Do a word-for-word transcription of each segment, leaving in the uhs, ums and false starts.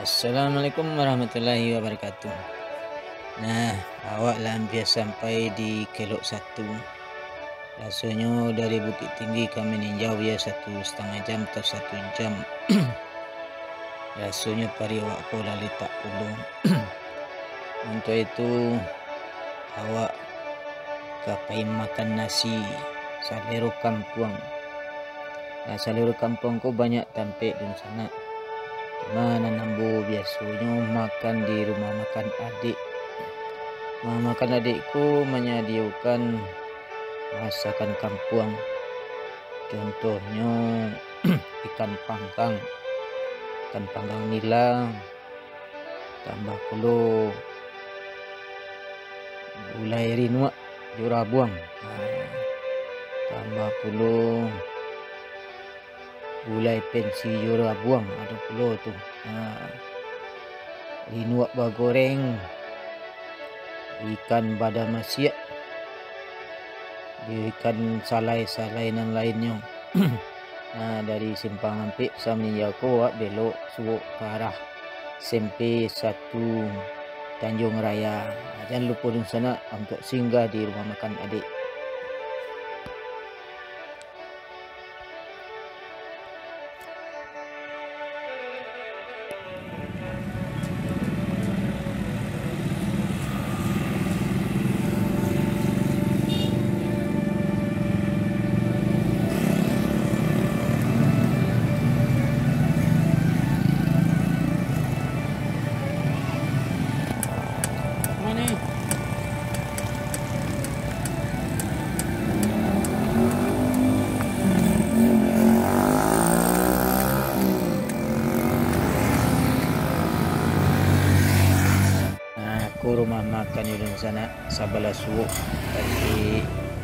Assalamualaikum warahmatullahi wabarakatuh. Nah, awak lah ampia sampai di Kelok Satu. Rasonyo dari Bukik Tinggi ka Maninjau yo satu satangah jam atau satu jam. Rasonyo paruik awak ko lah letak pulo. Untuak itu, awak ka pai makan nasi salero kampuang. Nah, salero kampuang ko banyak tampek dunsanak. Cuma nan ambo biasonyo makan di rumah makan adek. Rumah makan adek ko manyadiyokan masakan kampuang. Contohnyo, ikan panggang, ikan panggang nila, tambah pulo gulai rinuak jo rabuang. Ha, tambah pulo gulai pensi jo rabuang ado pulo tu. Ha, rinuak bagoreng, ikan badamasiak, jo ikan salai-salai nan lainnyo. Nah, dari Simpang Ampek Saminjau ko, awak belok suok ka arah S M P satu Tanjung Raya. Jan lupo dunsanak untuak singgah di rumah makan adek. Nah, ko rumah makan di dunsanak, sabalah suok, tapi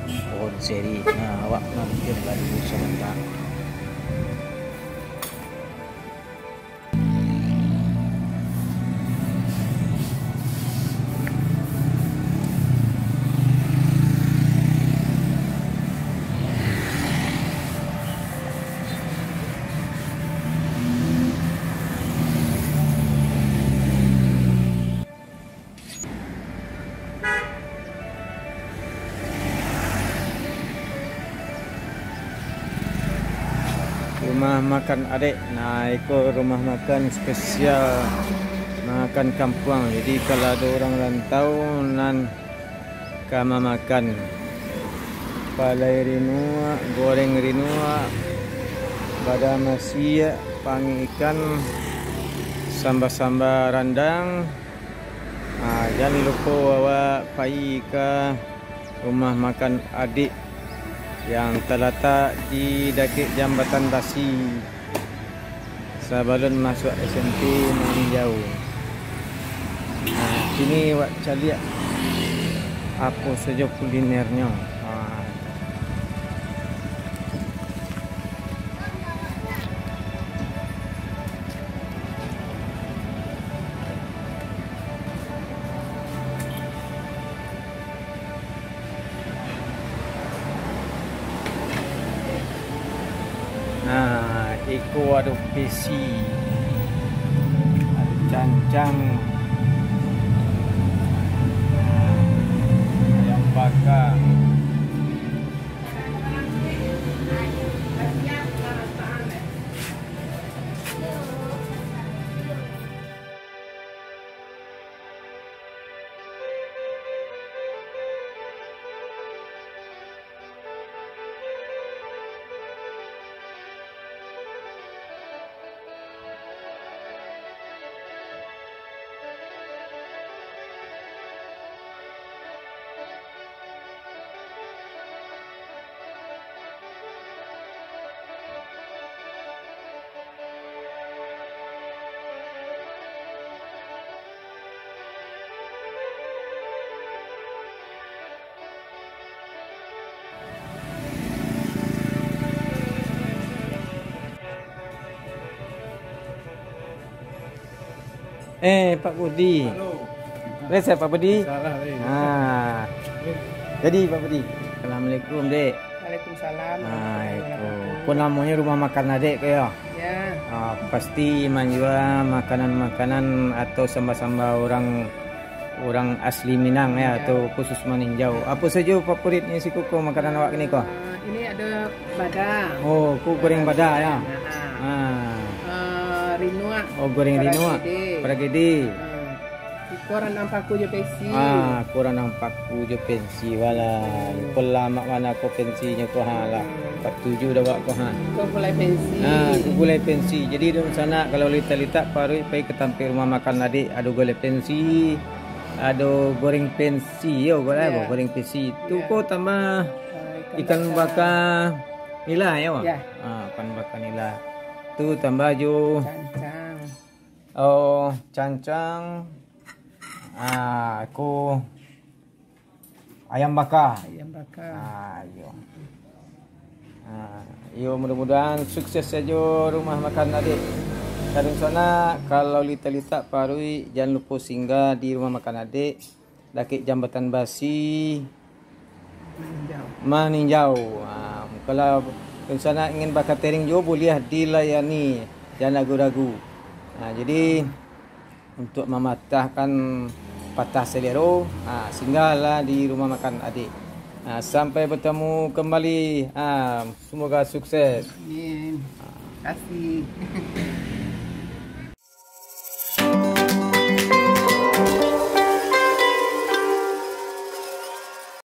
pohon seri. Nah, awak mampir lah dulu sabantak. Rumah makan adek. Nah, iko rumah makan spesial makan kampuang. Jadi, kalau ado urang rantau nan ka mamakan palai rinuak, goreng rinuak, badamasiak, pangeh ikan, samba-samba randang, Ah, jan lupo awak pai ka rumah makan adek yang talatak di dakek jambatan basi sabalun masuak S M P Maninjau. Nah, kini awak caliak apo sajo kulinernyo. Ah. Nah, iko ado pesi, ado cancang, ayam baka. Eh, Pak Budi. Halo. Rehat, Pak Budi? Salah, eh. Ah. Jadi, Pak Budi. Assalamualaikum, Dek. Waalaikumsalam. Ah, warahmatullahi wabarakatuh. Ko namonyo rumah makan adek ko, yo? Ya. Ah, pasti manjua makanan-makanan atau samba-samba urang, urang asli Minang, ya, atau khusus Maninjau. Apo sajo favoritnyo siko ko makanan awak kini ko? Ah, ini ada bada. Oh, ko goreng bada, ya? Ah. Ah. Ah, rinuak. Oh, goreng rinuak. Paragede. Paragede. Ah. Iko randang paku jo pensi. Ah, ko randang paku jo pensi, walah. Hmm. Ko lamak bana ko pensinyo ko, ha, lah. Hmm. Patuju dek awak ko, ha. Ko gulai pensi. Ah, ko gulai pensi. Jadi, dunsanak, kalau litak-litak paruik pai ka tampek rumah makan Adek, ado gulai pensi, ado goreng pensi, yo, gulai, ya, goreng pensi. Tu, ya, ko tambah ah, ikan ikan bakar. Bakar nila, yo? Ya. Ah, ikan bakar nila. Tu tambah jo cancang. Oh, cancang. Ah, ko ayam baka. Ayam baka. Ah, iyo. Ah, iyo, mudah-mudahan sukses sajo rumah makan Adek. Dunsanak, kalau litak-litak paruik, jan lupo singgah di rumah makan Adek, dakek Jambatan Basi, Maninjau. Maninjau. Ha, kalau dunsanak ingin bakatering juo, buliah dilayani, jan ragu-ragu. Ha, jadi, untuk mamatahkan patah salero, ha, singgahlah di rumah makan Adek. Ha, sampai bertemu kembali. Ha, semoga sukses. Amin. Terima kasih.